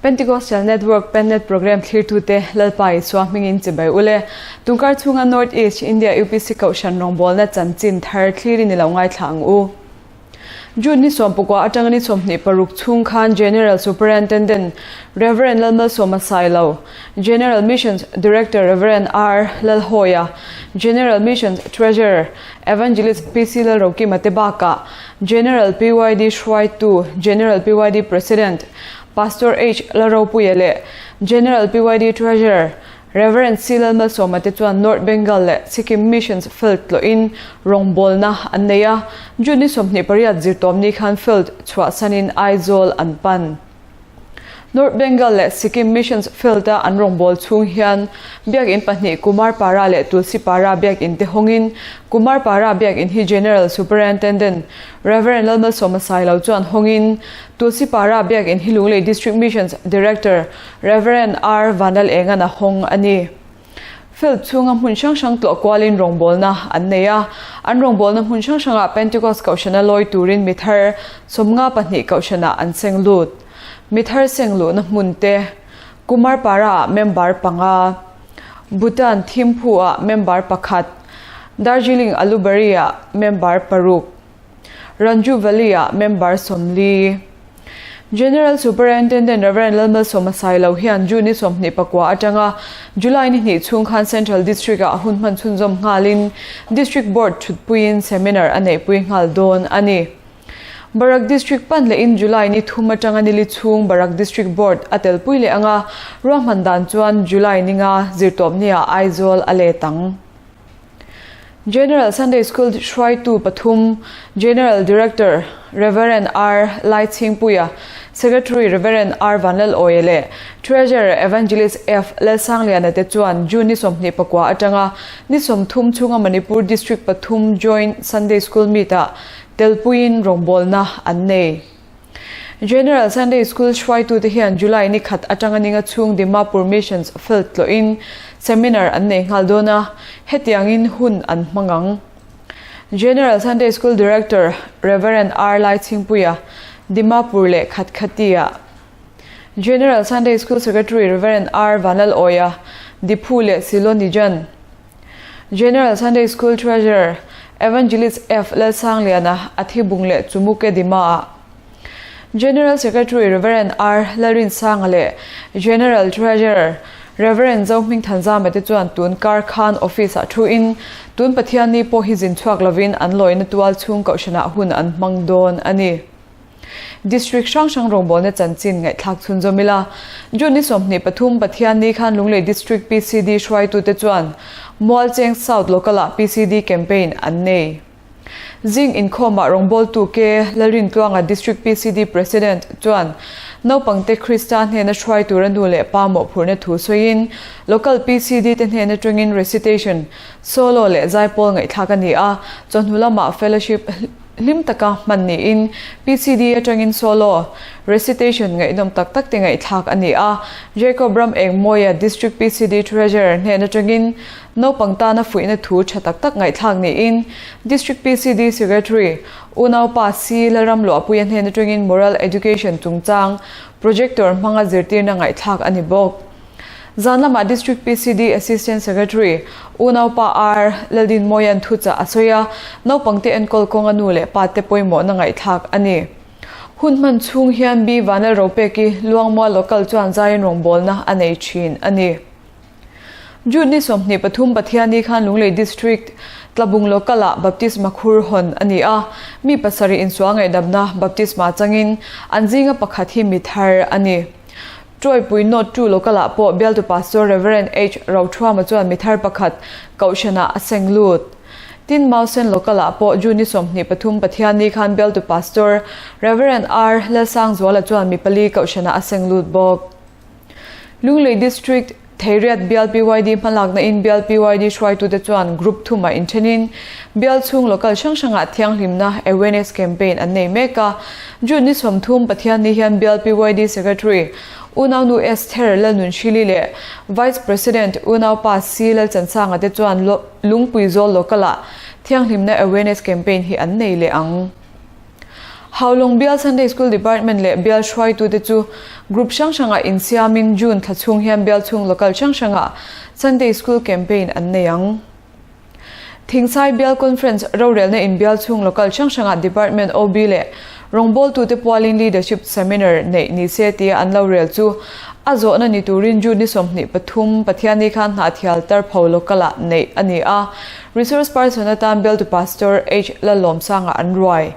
Pentecostal Network Pennet Program thlirtute Lalpa Isua hmingin chibai ule. Tunkar chhunga North East India UPC Kohhran rawngbawlna chanchin thar thlirin i lo ngaithla ang u. June ni sawmpakua atanga ni 26 chhung khan General Superintendent Rev. Lalmalsawma Sailo, General Missions Director Rev. R. Lalhawia, General Missions Treasurer Evangelist PC Lalrokima te bakah General PYD hruaitu General PYD President Pastor H. Lalropuia leh General PYD Treasurer Rev. C. Lalmalsawma te chuan North Bengal leh Sikkim Missions Field tlawhin rawngbawlna an nei a, June ni 28 zirtawmni khan field chhuahsanin Aizawl an pan. North Bengal leh Sikkim Missions Field-a an rawngbâwl chhung hian Biakin pahnih Kumar Para leh Tulsi Para Biakin te hawngin Kumar Para Biakin hi General Superintendent Rev. Lalmalsawma Sailo chuan hawngin Tulsi Para Biakin hi Lunglei District Missions Director Rev. R. Vanlal Engan a hawng a ni. Field chhunga hmun hrang hrang tlawh kualin rawngbawlna an nei a. An rawngbawlna hmun hrang hrangah Pentecost Kohhrana lawi turin mi thar 52 Kohhranah an seng lut. Mi thar seng luhna hmun te, Kumarpara-ah member panga, Bhutan Thimphu-ah member pakhat, Darjeeling Alubari-ah member paruk, Ranju Valley-ah member 40. General Superintendent Rev. Lalmalsawma Sailo hian June ni 29 atanga July ni hnih chhung khan Central District-ah hun hman chhunzawm nghalin District Board thutpuiin seminar a neihpui nghal dawn a ni. Barak District pan lehin July ni thum atanga nili chhung Barak District Board a telpui leh anga ruahman dan chuan July ninga zirtawpniah Aizawl a let ang. General Sunday School hruaitu pathum, General Director Rev. R. Laichhingpuia, Secretary Rev. R. Vanlalawia leh Treasurer Evangelist F. Lalsangliana te chuan June ni 29 atanga ni 30 chhunga Manipur District pathum Joint Sunday School Meet-ah telpuiin rawngbawlna an nei. General Sunday School hruaitute hian July ni khat atanga ninga chhung Dimapur Missions Field tlawhin seminar an nei nghal dawn a, hetiangin hun an hmang ang. General Sunday School Director Rev. R. Laichhingpuia, Dimapur leh Khatkhati-ah. General Sunday School Secretary Rev. R. Vanlalawia, Diphu leh Silonijan. General Sunday School Treasurer, Evangelist F. Lalsangliana a thi bung leh Chumuke Dima-ah. General Secretary Rev. R. Lalrinsanga leh General Treasurer Rev. Zohming Thanzame te chuan tun kar khan office-ah thuin tun Pathianni pawh hi zin chhuak lovin an lawina tual chhung kohhranah hun an hmang dawn a ni. District hrang hrang rawngbawlna chanchin ngaihthlak chhunzawm ila, June ni 23 Pathianni khan Lunglei District PCD hruaitute chuan Mualcheng South Local-ah PCD campaign an nei. Zing inkhawmah rawngbawltu K. Lalrintluanga District PCD President chuan naupangte Krista hnena hruai tura nu leh pa mawhphurhna thu sawiin Local PCD te hnen atangin recitation, solo leh zaipawl ngaihthlak a ni a, chawhnu lamah fellowship Hlim taka hman niin PCD atangin solo recitation ngaihnawm tak tak te ngaihthlak a ni a. Jacob Ram Engmawia District PCD Treasurer hnen atangin naupang tana fuihna thu tha tak tak ngaihthlak niin District PCD Secretary Unaupa C Lalramluahpuia hnen atangin Moral Education chungchang projector hmanga zirtirna ngaihthlak a ni bawk. Zan lamah District PCD Assistant Secretary Unaupa R. Laldinmawia'n thuchah a sawi a, naupangte enkawl kawnga nu leh pa te pawimawhna ngaihthlak a ni. Hun hman chhung hian B. Vanel Ropeki Luangmual Local chuan zaiin rawngbawlna a nei thin a ni. June ni 23 Pathianni khan Lunglei District Tlabung Local-ah Baptisma khur hawn a ni a, mi pasarih insual ngaihdamna baptisma changin an zinga pakhat hi mi thar a ni. Tuaipui North 2 Local-ah pawh bialtu Pastor Rev. H. Rothuama chuan mi thar pakhat Kohhranah a seng lut. Tin, Mausen Local-ah pawh June ni 23 Pathianni khan bialtu Pastor Rev. R. Lalsangzuala chuan mi pali Kohhranah a seng lut bawk. Lunglei District. Theiriat Bial PYD hmalakna in Bial PYD hruaitute chuan Group thumah inthenin Bial chhung local hrang hrangah thianghlimna awareness campaign an nei mek a. June ni 30 Pathianni hian Bial PYD Secretary Unaunu Esther Lalnunhrili leh Vice President Unaupa C Lalchansanga te chuan Lungpui Zawl local ah thianghlimna awareness campaign hi an nei leh ang. Haulawng Bial Sunday School Department leh Bial hruaitute chu Group hrang hrangah insiamin June thla chhung hian Bial chhung local hrang hrangah Sunday School Campaign an nei ang. Thingsai Bial Conference rorelna in Bial chhung local hrang hrangah Department OB leh rawngbawltute pualin Leadership Seminar neih ni se tia an lo rel chu a zawhna ni turin June ni 23 Pathianni khan Hnahthial Tarpho local-ah neih a ni a. Resource person atan Bialtu Pastor H. Lalawmsanga an ruai.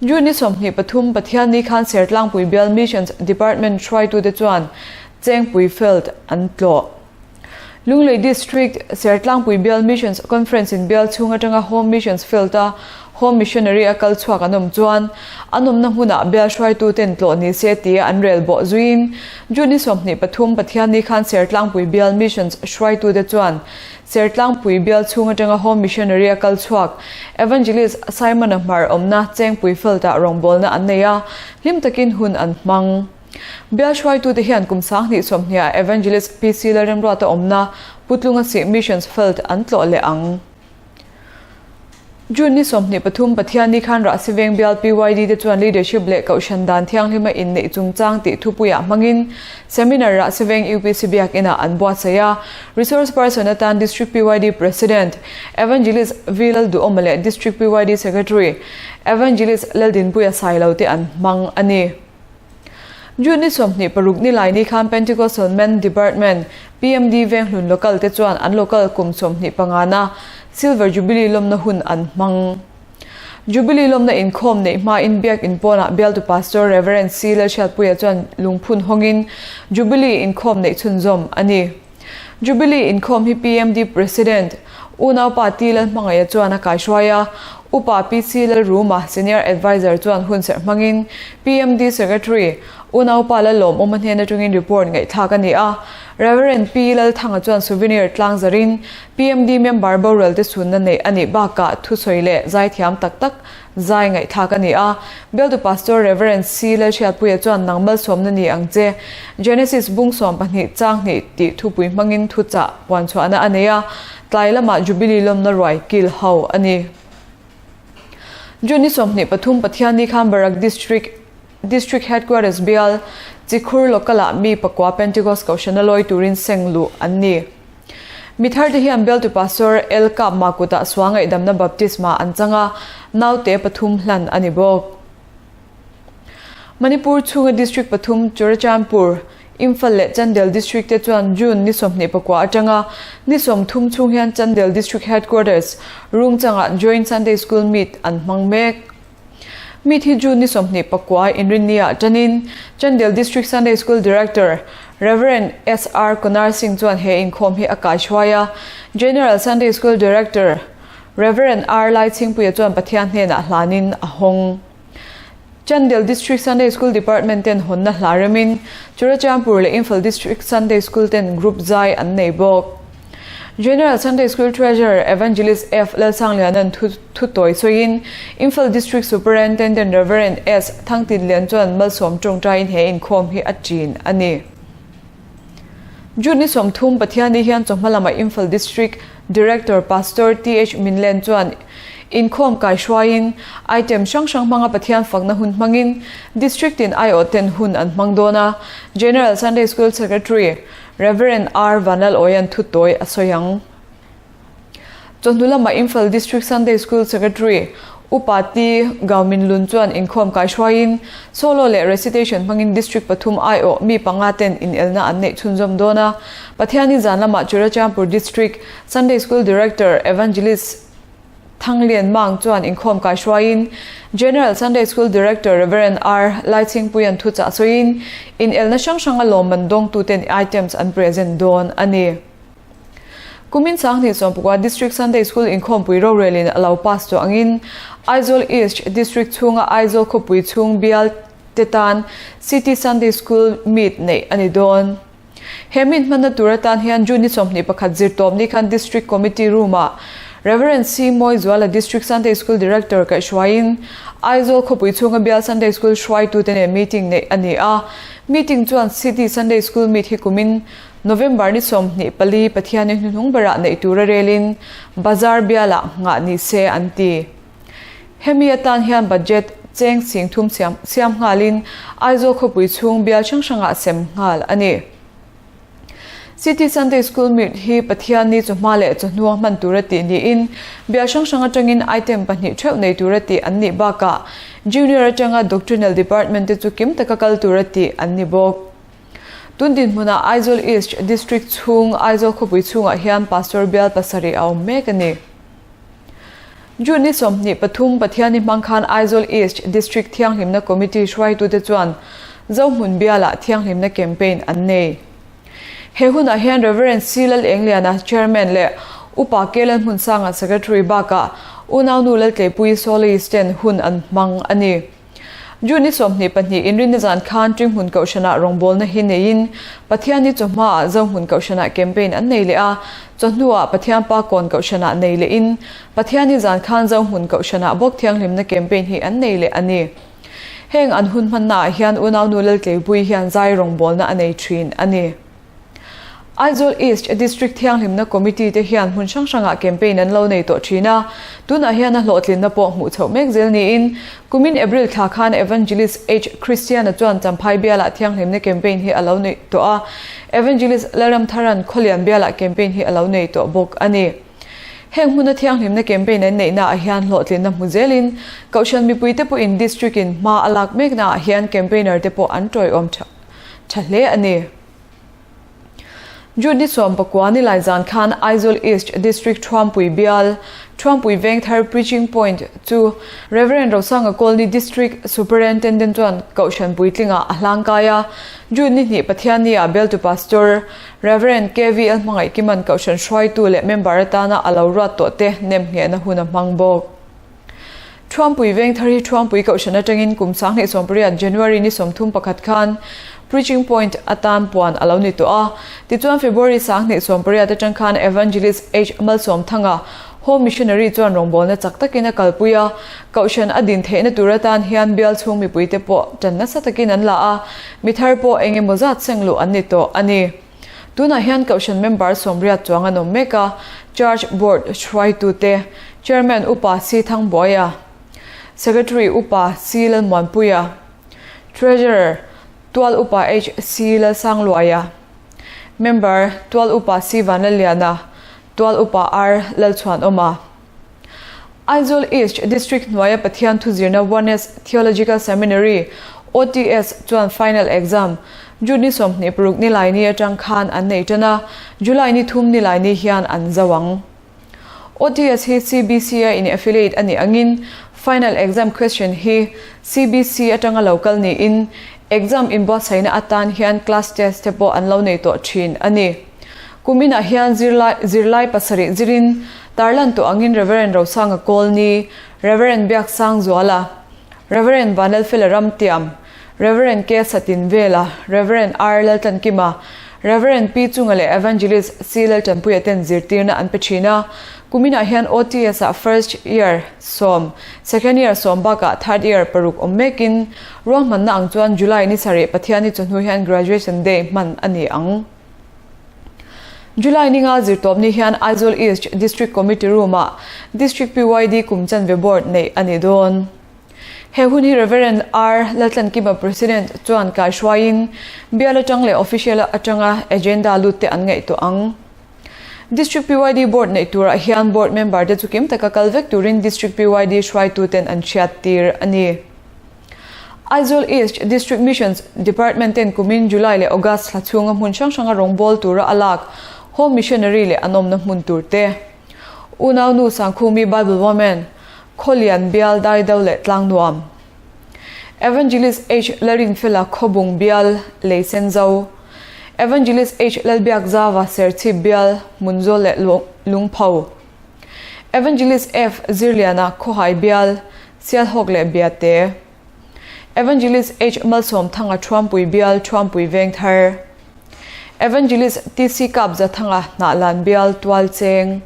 June ni 23 Pathianni khan Sertlangpui Bial Missions Department hruaitute chuan Chengpui Field an tlawh. Lunglei District Sertlangpui Bial Missions Conference in bial chhung atanga Home Missions Field a Home Missionary a kal chhuak an awm chuan an awmna hmunah bial hruaituten tlawh ni se tia an rel bawh zuiin June ni 23 Pathianni khan Sertlangpui Bial Missions hruaitute chuan Sertlangpui bial chhung atanga Home Missionary a kal chhuak Evangelist Simon-a hmar awmna Chengpui Field-ah rawngbawlna an nei a, hlim takin hun an hmang. Bial hruaitute hian kum 2020-ah Evangelist PC Lalremruata awmna Putlunga Sih Missions Field an tlawh leh ang. June ni 23 Pathianni khan Rahsiveng bial PYD te chuan Leadership leh Kohhran dan thianghlima inneih chungchang tih thupuiah hmangin Seminar Rahsiveng UPC Biakinah an buatsaih a. Resource person atan District PYD President Evangelist V Lalduhawma leh District PYD Secretary Evangelist Laldinpuia Sailo te an hmang a ni. June ni 26 ni laini khan Pentecostal Men Department, PMD, Venghlun Local te chuan an local kum 25 na Silver Jubilee lawmna hun an hmang. Jubilee lawmna inkhawm neih hmain Biak In pawnah bialtu Pastor Rev. C Lalhriatpuia chuan lungphun hawngin Jubilee inkhawm neih chhunzawm a ni. Jubilee inkhawm hi PMD President, Unaupa T Lalhmangaia chuan a kaihruai a, Upa PC Lalruma, Senior Adviser chuan hunserh hmangin PMD Secretary, Unaupa Lalawmawma hnen atangin report ngaihthlak a ni a. Rev. P Lalthanga chuan souvenir tlang zarin PMD member boral te chhunna neih a nih bakah thusawi leh zaithiam tak tak Zai ngaihthlak a ni a, Bialtu Pastor Rev. C. Lalhriatpuia chuan nang malsawmna ni ang che, Genesis bung 12 chang hnih tih thupui hmangin thuchah puanchhuahna a nei a, tlai lamah Jubilee lawmna ruai kil ho a ni. June ni 23 Pathianni khan Barak District District Headquarters bial Chikhur Local-ah mi pakua Pentecost Kohhrana lawi turin seng luh an ni. Mi tharte hian bialtu Pastor L. Kapma kutah sual ngaihdamna baptisma an chang a, naute pathum hlan a ni bawk. Manipur chhunga District pathum Churachandpur, Imphal leh Chandel District te chuan June ni 24 atanga ni 30 chhung hian Chandel District Headquarters, Rungchangah Joint Sunday School Meet an hmang mek. Meet hi June ni 29 Inrinni-ah tanin Chandel District Sunday School Director Rev. SR Kunar Singh chuan he inkhawm hi a kaihruai a, General Sunday School Director Rev. R Laichhingpuia chuan Pathian hnenah hlanin a hawng. Chandel District Sunday School Department ten hawnna hla remin Churachandpur leh Imphal District Sunday School ten group zai an nei bawk. General Sunday School Treasurer Evangelist F Lalsangliana'n thu thu tawi sawiin Imphal District Superintendent Rev. S Thangtinlian chuan malsawm tawngtaiin he inkhawm hi a ṭin a ni. June ni 30 Pathianni hian chawhma lamah Imphal District Director Pastor TH Minlen chuan inkhawm kaihruaiin item hrang hrang hmanga Pathian fakna hun hmangin District tin aiawh ten hun an hmang dawn a, General Sunday School Secretary Rev. R Vanlal Awian thu tawi a sawi ang. Chawhnu lamah Imphal District Sunday School Secretary Upa T Gaumin Lun chuan inkhawm kaihruaiin solo leh recitation hmangin District pathum aiawh mi panga ten inelna an neih chhunzawm dawn a. Pathiani zan lamah Churachandpur District Sunday School Director Evangelist Thanglian Mang chuan inkhawm kaihruaiin General Sunday School Director Rev. R Laichhingpuian thuchah sawiin inelna hrang hranga lawmman dawngtuten items an present dawn a ni. Kumin 2019 District Sunday School inkhawmpui rorelin a lo pass tawh angin Aizawl East District chhunga Aizawl khawpui chhung bial te tan City Sunday School meet neih a ni dawn. He meet hmanna tur atan hian June ni 21 zirtawp ni khan District Committee Room-ah Rev. C. Mawizuala District Sunday School Director kaihhruaiin Aizawl khawpui chhunga bial Sunday School hruaitute nen meeting neih a ni a. Meeting chuan City Sunday School meet hi kumin November ni 24 Pathianni hnuhnung berah neih tura relin Bazar bialah nghah ni se an ti. Hemi atan hian budget cheng sing thum siam siam nghalin Aizawl khawpui chhung bial hrang hrangah sem nghal a ni. City Sunday School Meet hi Pathianni chawhma leh chawhnua hman tura tih niin bial hrang hrang atangin item pahnih theuh nei tura tih an nih bakah Junior atanga Doctrinal Department te chu kim taka kal tura tih an ni bawk. Tun dinhmunah Aizawl East District chhung Aizawl khawpui chhungah hian Pastor bial pasarih a awm mek a ni. June ni 23 Pathianni hmang khan Aizawl East District Thianghlimna Committee hruaitute chuan Zohmun bialah Thianghlimna Campaign an nei. He hunah hian Rev. C. Lalengliana, Chairman leh Upa K. Lalhmunsanga, Secretary bakah Unaunu Laltleipui Soloist ten hun an hmang a ni. June ni 22 inrinna zan khan Ṭinghmun Kohhranah rawngbawlna hi neiin Pathianni chawhmaah Zohmun Kohhranah campaign an nei leh a, chawhnuah Pathian Pa Kawn Kohhranah nei lehin Pathianni zan khan Zohmun Kohhranah bawk thianghlimna campaign hi an nei leh a ni. Heng an hun hmannaah hian unaunu Laltleipui hian zai rawngbawlna a nei ṭhin a ni. Aizawl East District Thianghlimna Committee te hian hmun hrang hrangah campaign an lo nei tawh thin a, tunah hian a hlawhtlinna pawh hmuh chhoh mek zel niin kumin April thla khan Evangelist H. Christiana chuan Champhai bialah Thianghlimna campaign hi a lo nei tawh a, Evangelist Lalramtharan Khawlian bialah campaign hi a lo nei tawh bawk a ni. Heng hmuna Thianghlimna campaign an neihnaah hian hlawhtlinna hmu zelin Kohhran mipuite pawhin District in hma a lak meknaah hian campaigner te pawh an tawiawm tha hle a ni. June ni 19 ni lai zan khan Aizawl East District Thuampui bial, Thuampui Vengthar Preaching Point chu Rev. Rosanga Colney District Superintendent chuan Kohhran puitlingah a hlangkai a. June ni hnih Pathianni ah bialtu Pastor Rev. KVL Hmangaihkiman Kohhran hruaitu leh member atana a lo ruat tawh te nemnghehna hun a hmang bawk. Thuampui Vengthar hi Thuampui Kohhran atangin kum 2018 January ni 31 khan Preaching Point atan puan a lo ni tawh a. Tichuan February 2018 atang khan Evangelist H Malsawmthanga, Home Missionary chuan rawngbawlna chak takin a kalpui a. Kohhran a din theihna tur atan hian bial chhung mipuite pawh tan nasa takin an la a, mi thar pawh eng emaw zat seng luh an ni tawh a ni. Tunah hian Kohhran member 80 chuang an awm mek a, Church Board hruaitute, Chairman Upa C Thangbuaia, Secretary Upa C Lalmuanpuia, Treasurer Tual Upa H C Lalsangluaia, Member Tual Upa C Vanlalliana, Tual Upa R Lalchhuanawma. Aizawl East District hnuaia Pathian thuzirna Oneness Theological Seminary, OTS, chuan final exam June ni 26 Nilaini atang khan an nei tan a, July ni thum Nilaini hian an zo ang. OTS hi CBC a in affiliate a nih angin final exam question hi CBC atanga lo kal niin exam inbuatsaihna atan hian class test te pawh an lo nei tawh thin a ni. Kum inah hian zirlai zirlai pasarih zirin tarlan tawh angin Rev. Rosanga Kawlni, Rev. Biaksangzuala, Rev. Vanlalfela Ramtiam, Rev. K Satinvela, Rev. R Laltlankima, Rev. P Chunga leh Evangelist C Laltanpuia ten zirtirna an pe thin a. Kum inah hian OTS ah first year sawm, second year sawm bakah third year paruk awm mekin ruahmanna ang chuan July ni sarih Pathianni chawhnu hian Graduation Day hman a ni ang. July ni nga zirtawp ni hian Aizawl East District Committee Room-ah District PYD kum chanve Board neih a ni dawn. He hun hi Rev. R. Laltlankima President chuan kaihruaiin bial atang leh official atanga agenda lut te an ngaihtuah ang. District PYD Board neih turah hian Board member te chu kim taka kal vek turin District PYD hruaituten an hriattir a ni. Aizawl East District Missions Department ten kumin July leh August thla chhunga hmun hrang hranga rawngbawl tura a lak Home Missionary leh an awmna hmun tur te, Unaunu Sangkhumi Bible Woman, Khawlian Bial Daido leh Tlangnuam, Evangelist H Larinfela Khawbung Bial Leisenzo, Evangelist H Lalbiakzava Serchhip Bial Hmunzawl leh Lungpho. Evangelist F Zirliana Khawhai Bial, Sialhawk leh Biate. Evangelist H Malsawmthanga Thuampui Bial, Thuampui Vengthar. Evangelist TC Kapzathanga Hnahlan Bial Tualcheng.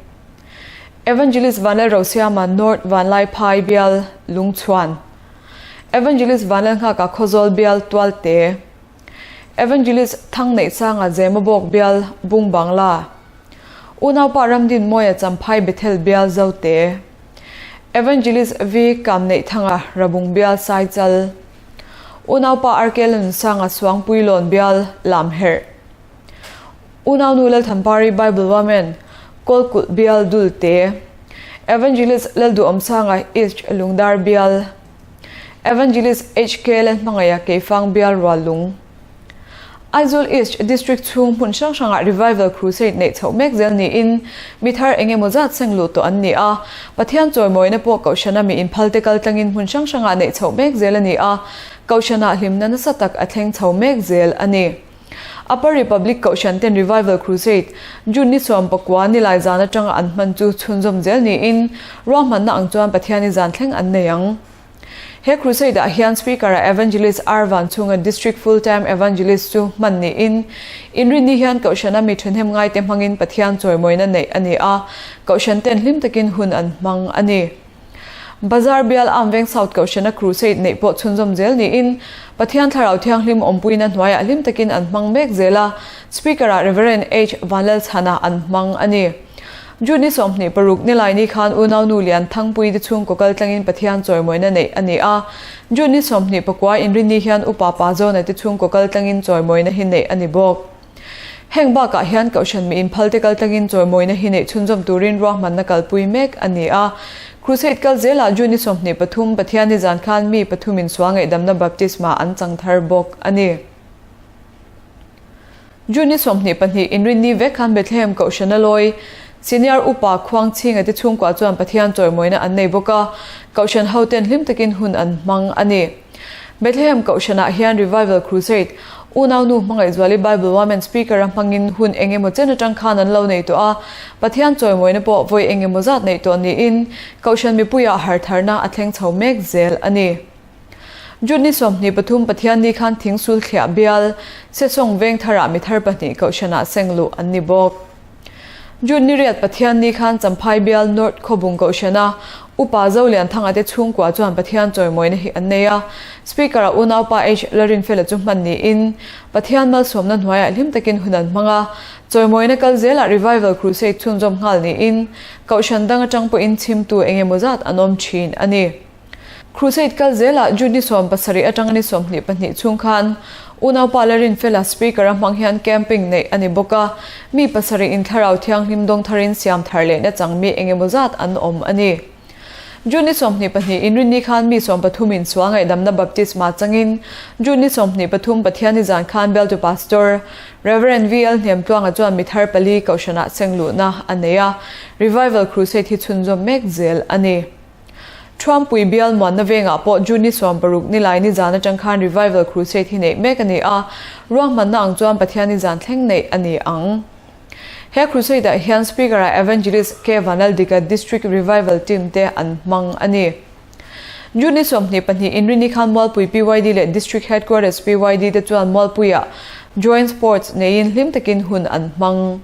Evangelist Vanlalrosiama North Vanlaiphai Bial Lungchhuan. Evangelist Vanlalnghaka Khawzawl Bial Tualte. Evangelist Thangneihsanga Zemabawk Bial Bung Bangla. Unaupa Ramdinmawia Champhai Bethel Bial Zote. Evangelist V Kamneihthanga Rabung Bial Saichal. Unaupa RK Lanunsanga Suangpuilawn Bial Lamherh. Unaunu Lalthanpari Bible Women Kawlkulh Bial Dulte. Evangelist Lalduhawmsanga East Lungdar Bial. Evangelist HK Lalhmangaia Keifang Bial Ruallung. Aizawl East District chhung hmun hrang hrangah Revival Crusade neih chhoh mek zel niin mi thar eng emaw zat seng luh tawh an ni a. Pathian chawimawina pawh Kohhrana mi inphalte kal tlangin hmun hrang hrangah neih chhoh mek zel a ni a, Kohhranah hlimna nasa tak a thleng chho mek zel a ni. Upper Republic Kohhran ten Revival Crusade June ni 19 nilai zan atanga an hman chu chhunzawm zel niin ruahmanna ang chuan Pathiani zan thleng an nei ang. He Crusade ah hian Speaker ah Evangelist R Vanchhunga District Full Time Evangelist chu hman niin Inrinni hian Kohhrana mi thahnem ngaite hmangin Pathian chawimawina neih a ni a, Kohhran ten hlim takin hun an hmang a ni. Bazar bial Amveng South Kohhrana Crusade neih pawh chhunzawm zel niin Pathian Thlarau Thianghlim awmpuina hnuaiah hlim takin an hmang mek zel a, Speaker ah Rev. H Vanlalchhana an hmang a ni. June ni 26 Nilaini khan unaunu Lian Thangpui te chhungkaw kal tlangin Pathian chawimawina neih a ni a. June ni 24 Inrinni hian Upa Pazawna te chhungkaw kal tlangin chawimawina hi neih a ni bawk. Heng bakah hian Kohhran mi inphalte kal tlangin chawimawina hi neih chhunzawm turin ruahmanna kalpui mek a ni a. Crusade kal zelah June ni 23 Pathianni zan khan mi pathumin sual ngaihdamna baptisma an chang thar bawk a ni. June ni 22 Inrinni vek khan Bethlehem Kohhrana lawi Senior Upa Khuangchhinga te chhungkua chuan Pathian chawimawina an nei bawk a, Kohhran hoten hlim takin hun an hmang a ni. Bethlehem Kohhranah hian Revival Crusade, Unaunu Hmangaihzuali Bible Women Speaker a hmangin hun eng emaw chen atang khan an lo nei tawh a, Pathian chawimawina pawh vawi eng emaw zat neih tawh niin Kohhran mipuiah hartharna a thleng chho mek zel a ni. June ni 23 Pathianni khan Thingsul thliah bial Sesawng veng tharah mi thar pahnih Kohhranah seng luh an ni bawk. June ni riat Pathianni khan Champhai bial North Khawbung Kohhrana Upa Zolianthanga te chhungkua chuan Pathian chawimawina hi an nei a. Speaker-ah unaupa H Larinfela chu hman niin Pathian malsawmna hnuaiah hlim takin hun an hmang a. Chawimawina kal zelah Revival Crusade chhunzawm nghal niin Kohhran dang atang pawhin chhimtu engemaw zat an awm thin a ni. Crusade kal zelah June ni 17 atanga ni 22 chhung khan unaupa Larinfela Speaker a hmang hian camping neih a ni bawk a, mi pasarih in thlarau thianghlim dawng tharin siam thar lehna chang mi engemaw zat an awm a ni. June ni 22 Inrinni khan mi 13 in sual ngaihdamna baptisma changin June ni 23 Pathianni zan khan Bialtu Pastor Rev. VL Hnemtluanga chuan mi thar pali Kohhranah seng luhna a nei a, Revival Crusade hi chhunzawm mek zel a ni. Thuampui bial muanna vengah pawh June ni 16 nilai ni zan atang khan Revival Crusade hi neih mek a ni a, ruahmanna ang chuan Pathian ni zan thleng neih a ni ang. He Crusade ah hian Speaker ah Evangelist K Vanaldika District Revival Team te an hmang a ni. June ni 22 Inrinni khan Mualpui PYD leh District Headquarters PYD te chuan Mualpuiah Joint Sports neiin hlim takin hun an hmang.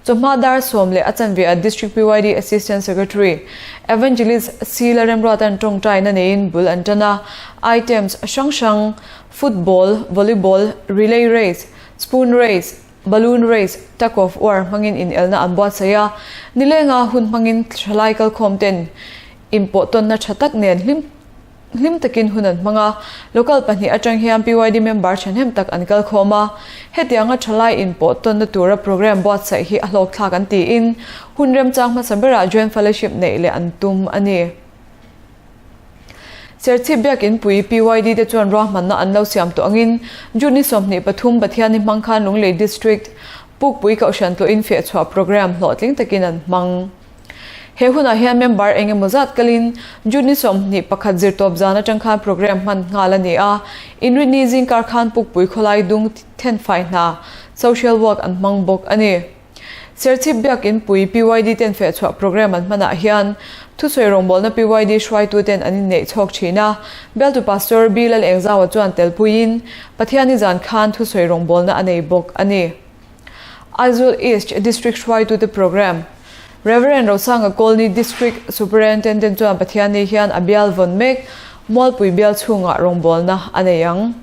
Chawhma dar sawm leh a chanve a District PYD Assistant Secretary Evangelist C Lalremruata'n tawngtaina neiin bul an tan a, items hrang hrang, football, volleyball, relay race, spoon race, balloon race, tug of war hmangin inelna an buatsaih a, nilenga hun hmangin thalai kalkhawm ten inpawhtawnna tha tak nen hlim Hlim takin hun an hmang a, local pahnih atang hian PYD member thahnem tak an kal khawm a, hetianga thalai inpawh tawnna tura programme buatsaih hi a hlawkthlak an tiin hun remchang hmasa berah Joint Fellowship neih leh an tum a ni. Serchhip Biakinpui PYD te chuan ruahmanna an lo siam tawh angin June ni 23 Pathianni hmang khan Lunglei District Pukpui Kohhran tlawhin fehchhuah programme hlawhtling takin an hmang. He hunah hian member eng emaw zat kalin June ni 21 zirtawp zan atang khan programme hman nghal a ni a, Inrinni zingkar khan Pukpui khawlai dung thenfai hna, social work, an hmang bawk a ni. Serchhip Biakinpui PYD ten fehchhuah programme an hmanah hian thusawi rawngbawlna PYD hruaitu ten an inneih chhawk thin a, Bialtu Pastor B Lalengzaua chuan telpuiin Pathianni zan khan thusawi rawngbawlna a nei bawk a ni. Aizawl East District hruaitute Programme, Rev. Rosanga Kawlni District Superintendent chuan Pathianni hian a bial vawn mek Mualpui bial chhungah rawngbawlna a nei ang.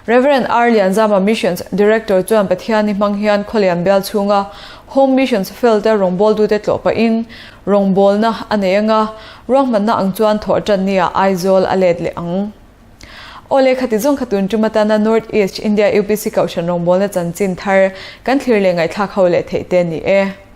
Rev. R. Lianzama Missions Director chuan Pathianni hmang hian Khawlian bial chhunga Home Missions Field-a rawngbawltute tlawh pahin rawngbawlna a nei ang a, ruahmanna ang chuan thawh tan nia Aizawl a let leh ang. Aw le, khati zawng kha tun tum atana North East India UPC Kohhran rawngbawlna chanchin thar kan thlir leh ngaihthlak ho leh theih te a ni e.